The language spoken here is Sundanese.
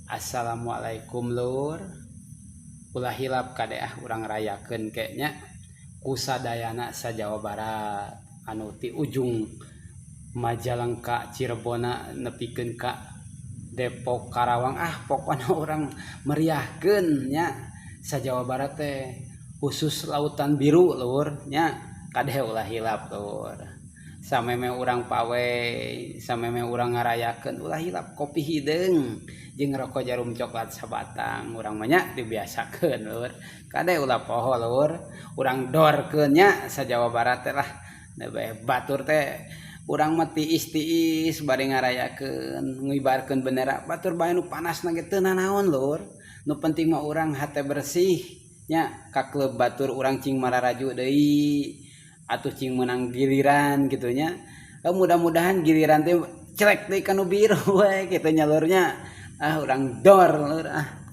Assalamualaikum, Lur. Ulah hilap, kade ah, urang rayakeun kayaknya ku sadayana sa Jawa Barat, anu ti ujung Majalengka, Cirebonna, nepikeun ka Depok, Karawang. Ah, pokokna urang meriahkeun nya sa Jawa Barat teh, khusus Lautan Biru, Lur, nya. Kade ulah hilap, Lur, sameme urang pawe, sameme urang ngarayakeun, ulah hilap kopi hideung jeung rokok Jarum coklat sabatang. Urang mah nya dibiasakeun, Lur. Kade ulah poho, Lur, urang dorkeun nya sa Jawa Barat teh lah. Batur teh urang mah tiis-tiis bari ngarayakeun, ngibarkeun bendera batur bae. Nu panasna ge teu nanaon, Lur, nu penting mah urang hate bersih nya. Ka klub batur urang cing mararaju deui atuh, cing menang giliran gitu nya. Mudah-mudahan giliran teh celek deui kanu biru we kitu nya, Lur, nya. Ah, urang dor, Lur, ah.